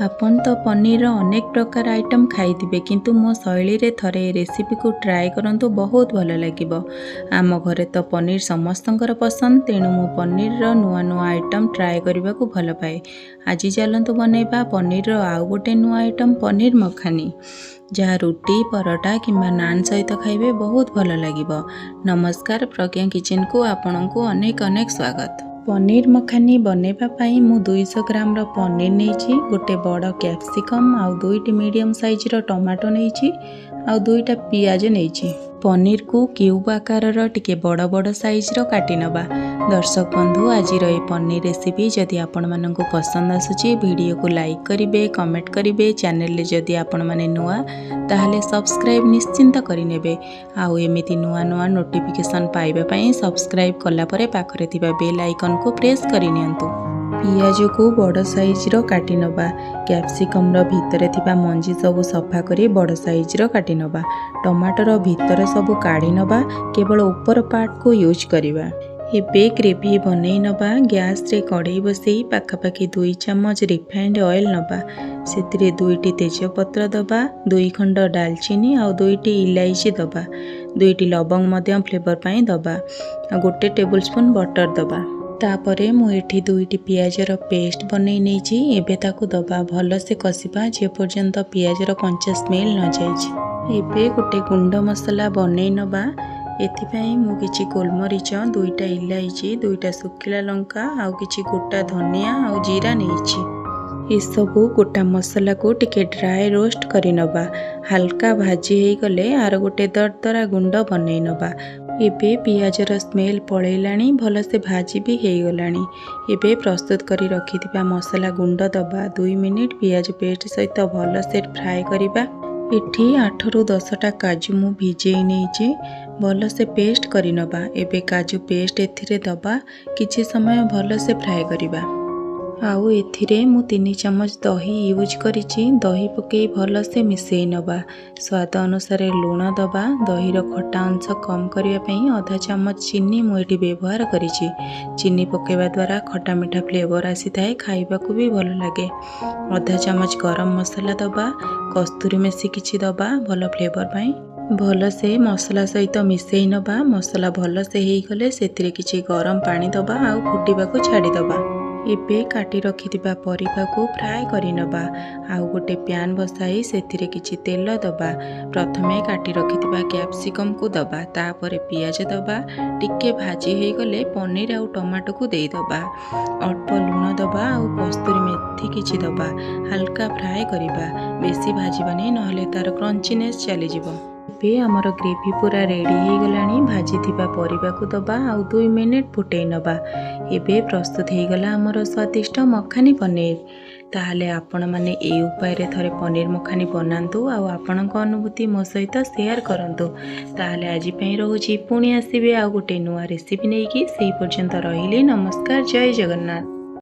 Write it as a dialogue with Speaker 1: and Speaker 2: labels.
Speaker 1: ଆପଣ ତ ପନିରର ଅନେକ ପ୍ରକାର ଆଇଟମ୍ ଖାଇଥିବେ, କିନ୍ତୁ ମୋ ଶୈଳୀରେ ଥରେ ଏ ରେସିପିକୁ ଟ୍ରାଏ କରନ୍ତୁ, ବହୁତ ଭଲ ଲାଗିବ। ଆମ ଘରେ ତ ପନିର ସମସ୍ତଙ୍କର ପସନ୍ଦ, ତେଣୁ ମୁଁ ପନିରର ନୂଆ ନୂଆ ଆଇଟମ୍ ଟ୍ରାଏ କରିବାକୁ ଭଲ ପାଏ। ଆଜି ଚାଲନ୍ତୁ ବନେଇବା ପନିରର ଆଉ ଗୋଟେ ନୂଆ ଆଇଟମ୍, ପନିର ମଖାନି, ଯାହା ରୁଟି, ପରଟା କିମ୍ବା ନାନ୍ ସହିତ ଖାଇବେ, ବହୁତ ଭଲ ଲାଗିବ। ନମସ୍କାର, ପ୍ରଜ୍ଞା କିଚେନକୁ ଆପଣଙ୍କୁ ଅନେକ ଅନେକ ସ୍ୱାଗତ। ପନିର ମଖାନି ବନେଇବା ପାଇଁ ମୁଁ 200 ଗ୍ରାମର ପନିର ନେଇଛି, ଗୋଟେ ବଡ଼ କ୍ୟାପ୍ସିକମ୍ ଆଉ 2ଟି ମିଡ଼ିୟମ୍ ସାଇଜ୍ର ଟମାଟୋ ନେଇଛି ଆଉ 2ଟା ପିଆଜ ନେଇଛି। ପନିରକୁ କ୍ୟୁବ୍ ଆକାରର ଟିକେ ବଡ଼ ବଡ଼ ସାଇଜ୍ର କାଟି ନେବା। ଦର୍ଶକ ବନ୍ଧୁ, ଆଜିର ଏ ପନିର ରେସିପି ଯଦି ଆପଣମାନଙ୍କୁ ପସନ୍ଦ ଆସୁଛି, ଭିଡ଼ିଓକୁ ଲାଇକ୍ କରିବେ, କମେଣ୍ଟ କରିବେ। ଚ୍ୟାନେଲରେ ଯଦି ଆପଣମାନେ ନୂଆ, ତାହେଲେ ସବସ୍କ୍ରାଇବ୍ ନିଶ୍ଚିନ୍ତ କରିନେବେ। ଆଉ ଏମିତି ନୂଆ ନୂଆ ନୋଟିଫିକେସନ୍ ପାଇବା ପାଇଁ ସବସ୍କ୍ରାଇବ୍ କଲା ପରେ ପାଖରେ ଥିବା ବେଲ୍ ଆଇକନ୍କୁ ପ୍ରେସ୍ କରିନିଅନ୍ତୁ। ପିଆଜକୁ ବଡ଼ ସାଇଜ୍ର କାଟି ନେବା। କ୍ୟାପ୍ସିକମ୍ର ଭିତରେ ଥିବା ମଞ୍ଜି ସବୁ ସଫା କରି ବଡ଼ ସାଇଜ୍ର କାଟି ନେବା। ଟମାଟୋର ଭିତର ସବୁ କାଢ଼ି ନେବା, କେବଳ ଉପର ପାର୍ଟକୁ ୟୁଜ୍ କରିବା। ଏବେ ଗ୍ରେଭି ବନେଇ ନେବା। ଗ୍ୟାସ୍ରେ କଢ଼େଇ ବସେଇ ପାଖାପାଖି 2 ଚାମଚ ରିଫାଇଣ୍ଡ ଅଏଲ୍ ନେବା। ସେଥିରେ 2ଟି ତେଜପତ୍ର ଦେବା, 2 ଖଣ୍ଡ ଡାଲଚିନି ଆଉ 2ଟି ଇଲାଇଚି ଦେବା, 2ଟି ଲବଙ୍ଗ ମଧ୍ୟ ଫ୍ଲେଭର୍ ପାଇଁ ଦେବା ଆଉ 1 ଟେବୁଲ୍ ସ୍ପୁନ୍ ବଟର୍ ଦେବା। ତାପରେ ମୁଁ ଏଠି 2ଟି ପିଆଜର ପେଷ୍ଟ ବନେଇ ନେଇଛି, ଏବେ ତାକୁ ଦେବା। ଭଲସେ କଷିବା ଯେପର୍ଯ୍ୟନ୍ତ ପିଆଜର କଞ୍ଚା ସ୍ମେଲ୍ ନଯାଇଛି। ଏବେ ଗୋଟେ ଗୁଣ୍ଡ ମସଲା ବନେଇ ନେବା। ଏଥିପାଇଁ ମୁଁ କିଛି ଗୋଲମରିଚ, 2ଟା ଇଲାଇଚି, 2ଟା ଶୁଖିଲା ଲଙ୍କା ଆଉ କିଛି ଗୋଟା ଧନିଆ ଆଉ ଜିରା ନେଇଛି। ଏସବୁ ଗୋଟା ମସଲାକୁ ଟିକେ ଡ୍ରାଏ ରୋଷ୍ଟ କରିନେବା। ହାଲକା ଭାଜି ହେଇଗଲେ ଆର ଗୋଟେ ଦରଦରା ଗୁଣ୍ଡ ବନେଇ ନେବା। ଏବେ ପିଆଜର ସ୍ମେଲ୍ ପଳେଇଲାଣି, ଭଲସେ ଭାଜି ବି ହେଇଗଲାଣି। ଏବେ ପ୍ରସ୍ତୁତ କରି ରଖିଥିବା ମସଲା ଗୁଣ୍ଡ ଦେବା। 2 ମିନିଟ୍ ପିଆଜ ପେଷ୍ଟ ସହିତ ଭଲସେ ଫ୍ରାଏ କରିବା। ଏଠି 8ରୁ 10ଟା କାଜୁ ମୁଁ ଭିଜେଇ ନେଇଛି, ଭଲସେ ପେଷ୍ଟ କରିନେବା। ଏବେ କାଜୁ ପେଷ୍ଟ ଏଥିରେ ଦେବା, କିଛି ସମୟ ଭଲସେ ଫ୍ରାଏ କରିବା। ଆଉ ଏଥିରେ ମୁଁ 3 ଚାମଚ ଦହି ୟୁଜ୍ କରିଛି। ଦହି ପକାଇ ଭଲସେ ମିଶାଇ ନେବା। ସ୍ୱାଦ ଅନୁସାରେ ଲୁଣ ଦେବା। ଦହିର ଖଟା ଅଂଶ କମ୍ କରିବା ପାଇଁ ଅଧା ଚାମଚ ଚିନି ମୁଁ ଏଠି ବ୍ୟବହାର କରିଛି। ଚିନି ପକାଇବା ଦ୍ୱାରା ଖଟା ମିଠା ଫ୍ଲେଭର୍ ଆସିଥାଏ, ଖାଇବାକୁ ବି ଭଲ ଲାଗେ। ଅଧା ଚାମଚ ଗରମ ମସଲା ଦେବା, କସ୍ତୁରୀ ମେଥି କିଛି ଦେବା ଭଲ ଫ୍ଲେଭର୍ ପାଇଁ। ଭଲସେ ମସଲା ସହିତ ମିଶାଇ ନେବା। ମସଲା ଭଲସେ ହେଇଗଲେ ସେଥିରେ କିଛି ଗରମ ପାଣି ଦେବା ଆଉ ଫୁଟିବାକୁ ଛାଡ଼ିଦେବା। ଏବେ କାଟି ରଖିଥିବା ପରିବାକୁ ଫ୍ରାଏ କରିନେବା। ଆଉ ଗୋଟେ ପ୍ୟାନ୍ ବସାଇ ସେଥିରେ କିଛି ତେଲ ଦେବା। ପ୍ରଥମେ କାଟି ରଖିଥିବା କ୍ୟାପ୍ସିକମ୍କୁ ଦେବା, ତାପରେ ପିଆଜ ଦେବା। ଟିକେ ଭାଜି ହେଇଗଲେ ପନିର ଆଉ ଟମାଟୋକୁ ଦେଇଦେବା। ଅଳ୍ପ ଲୁଣ ଦେବା ଆଉ କସ୍ତୁରୀ ମେଥି କିଛି ଦେବା। ହାଲକା ଫ୍ରାଏ କରିବା, ବେଶୀ ଭାଜିବାନି, ନହେଲେ ତା'ର କ୍ରଞ୍ଚିନେସ୍ ଚାଲିଯିବ। ଏବେ ଆମର ଗ୍ରେଭି ପୁରା ରେଡ଼ି ହେଇଗଲାଣି। ଭାଜିଥିବା ପରିବାକୁ ଦେବା ଆଉ 2 ମିନିଟ୍ ଫୁଟେଇ ନେବା। ଏବେ ପ୍ରସ୍ତୁତ ହେଇଗଲା ଆମର ସ୍ୱାଦିଷ୍ଟ ମଖାନି ପନିର। ତାହେଲେ ଆପଣମାନେ ଏଇ ଉପାୟରେ ଥରେ ପନିର ମଖାନି ବନାନ୍ତୁ ଆଉ ଆପଣଙ୍କ ଅନୁଭୂତି ମୋ ସହିତ ସେୟାର କରନ୍ତୁ। ତାହେଲେ ଆଜି ପାଇଁ ରହୁଛି, ପୁଣି ଆସିବେ ଆଉ ଗୋଟେ ନୂଆ ରେସିପି ନେଇକି। ସେଇ ପର୍ଯ୍ୟନ୍ତ ରହିଲି, ନମସ୍କାର, ଜୟ ଜଗନ୍ନାଥ।